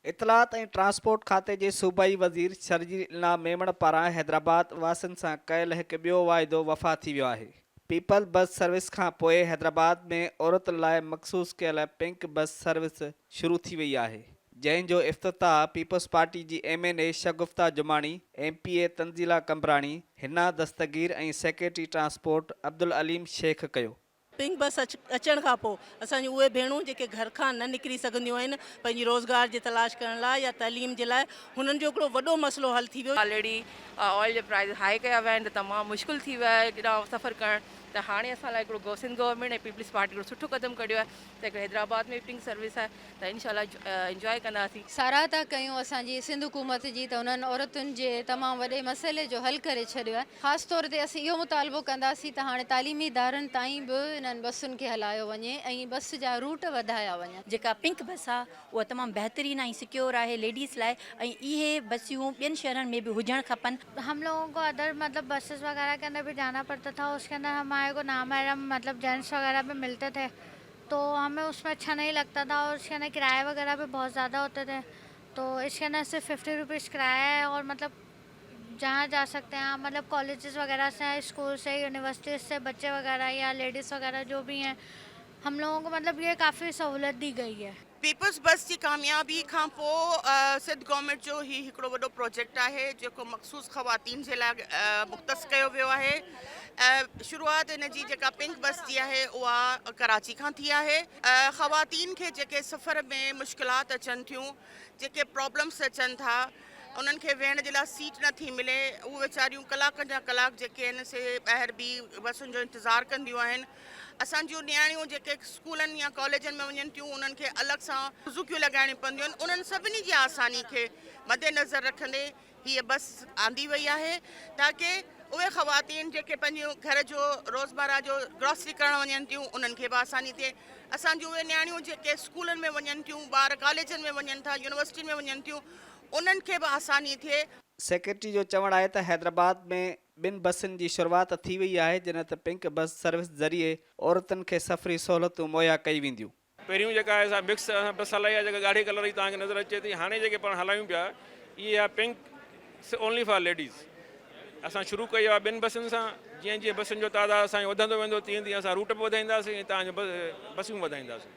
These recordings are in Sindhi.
اطلاعات ۽ ٽرانسپورٽ کاتي جي صوبائي وزير شرجيل انعام ميمڻ پاران حيدرآباد واسين سان ڪيل هڪ ٻيو واعدو وفا ٿي ويو آهي. پيپلز بس سروس کان پوء حيدرآباد ۾ عورتن لاء مخصوص ڪيل پنڪ بس سروس شروع ٿي وئي آهي، جنهن جو افتتاح پيپلز پارٽي جي M N A Shagufta Jamani, M P A Tanzeela Qambrani, Hina Dastgir ۽ secretary transport Abdul Aleem Shaikh ڪيو. پنڪ بس اچڻ کان پوء اسان جون اهي ڀيڻون جيڪي گهر کان نه نڪري سگهنديون آهن پنهنجي روزگار جي تلاش ڪرڻ لاء يا تعليم جي لاء هنن جو هڪڙو وڏو مسئلو حل ٿي ويو. آلريڊي آئل جا پرائز هاء ڪيا ويا آهن ته تمام مشڪل ٿي ويو آهي ڪيڏانهن سفر ڪرڻ ته هاڻي اسان لاء هڪڙو سنڌ گورنمينٽ ۽ پيپلز پارٽي هڪڙو سٺو قدم ڪڍيو آهي ته هڪڙو حيدرآباد ۾ پنڪ سروس آهي ته انشاء الله انجواء ڪنداسين. ساراهه ٿا ڪيون اسان جي سنڌ حڪومت جي ته انهن عورتن جي تمام وڏي مسئلي جو حل ڪري ڇڏيو آهي خاص طور تي اسين اهو مطالبو ڪنداسين ته هاڻي تعليمي ادارن تائين به انهن بسن کي هلايو وڃي ۽ بس جا روٽ وڌايا وڃن. جيڪا پنڪ بس آ اها تمام بهترين ۽ سڪيور آهي ليڊيز لاء ۽ اهي بسيون ٻين شهرن ۾ به هجڻ کپن. هم لوگون کو ادر مطلب بسز وغيره ڪي اندر بهي جانا پڙتا ٿا اس ڪي اندر هماري کو نامحرم مطلب جينٽس وغيره بهي ملتي ٿي تو همين اس مين اڇا نهين لگتا ٿا اور اس ڪي اندر ڪرايه وغيره بهي بهت زياده هوتي ٿي تو اس ڪي اندر صرف ففٽي روپيز ڪرايه هي اور مطلب جهان جا سڪتي هين مطلب ڪاليجز وغيره سي اسڪول سي يونيورسٽيز سي بچي وغيره يا ليڊيز وغيره جو بهي هين هم لوگون کو مطلب يه ڪافي سهولت the گئي هي. پيپلز بس جي ڪاميابي کان پوء سنڌ گورنمينٽ جو هي هڪڙو وڏو پروجيڪٽ آهي جيڪو مخصوص خواتين جي لاء مختص ڪيو ويو آهي شروعات ان جي جيڪا پنڪ بس جي آهي اها ڪراچي کان ٿي آهي خواتين کي جيڪي سفر ۾ مشڪلات اچن ٿيون جيڪي پرابلمس اچن ٿا انهن کي ويهڻ جي لاء سيٽ نه ٿي ملي اهي ويچاريون ڪلاڪن جا ڪلاڪ جيڪي آهن سي ٻاهر بيهي بسن جو انتظار ڪنديون آهن اسان جون نياڻيون جيڪي اسڪولن يا ڪاليجن ۾ وڃن ٿيون انهن کي الڳ سان سوزوڪيون لڳائڻيون پونديون آهن انهن سڀني جي آساني کي مد نظر رکندي هيء بس آندي وئي آهي تاڪه اهي خواتين جيڪي پنهنجو گهر جو روزمره جو گراسري ڪرڻ وڃن ٿيون انهن کي به آساني ٿئي اسان جون اهي نياڻيون جيڪي اسڪولن ۾ وڃن ٿيون ٻار ڪاليجن ۾ وڃن ٿا يونيورسٽين ۾ وڃن ٿيون انهن کي به آساني ٿئي. سيڪريٽري جو چوڻ آهي ته حيدرآباد ۾ ٻن بسن جي شروعات ٿي وئي آهي جڏهن ته پنڪ بس سروس ذريعي عورتن کي سفري سهولتون مهيا ڪئي وينديون. پهريون جيڪا آهي سا مڪس اسان بس هلائي آهي جيڪا ڳاڙهي ڪلر جي توهان کي نظر اچي ٿي هاڻي جيڪي پاڻ هلايون پيا اهي آهي پنڪ اونلي فار ليڊيز اسان شروع ڪئي آهي ٻن بسن سان جيئن جيئن بسن جو تعداد اسان جو وڌندو ويندو تيئن تيئن اسان روٽ به وڌائينداسين ۽ توهان جو بسيون به وڌائينداسين.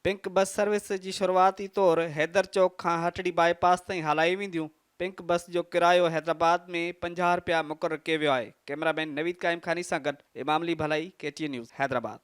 پنڪ بس سروس جي شروعاتي طور حيدر چوڪ کان هٽڙي بائي پاس تائين هلائي وينديون. پنڪ بس جو ڪرايو حيدرآباد ۾ 50 رپيا مقرر ڪيو ويو آهي. ڪئميرا مين نويد قائم خاني سان گڏ Imam Ali Bhalai, K T N news, Hyderabad.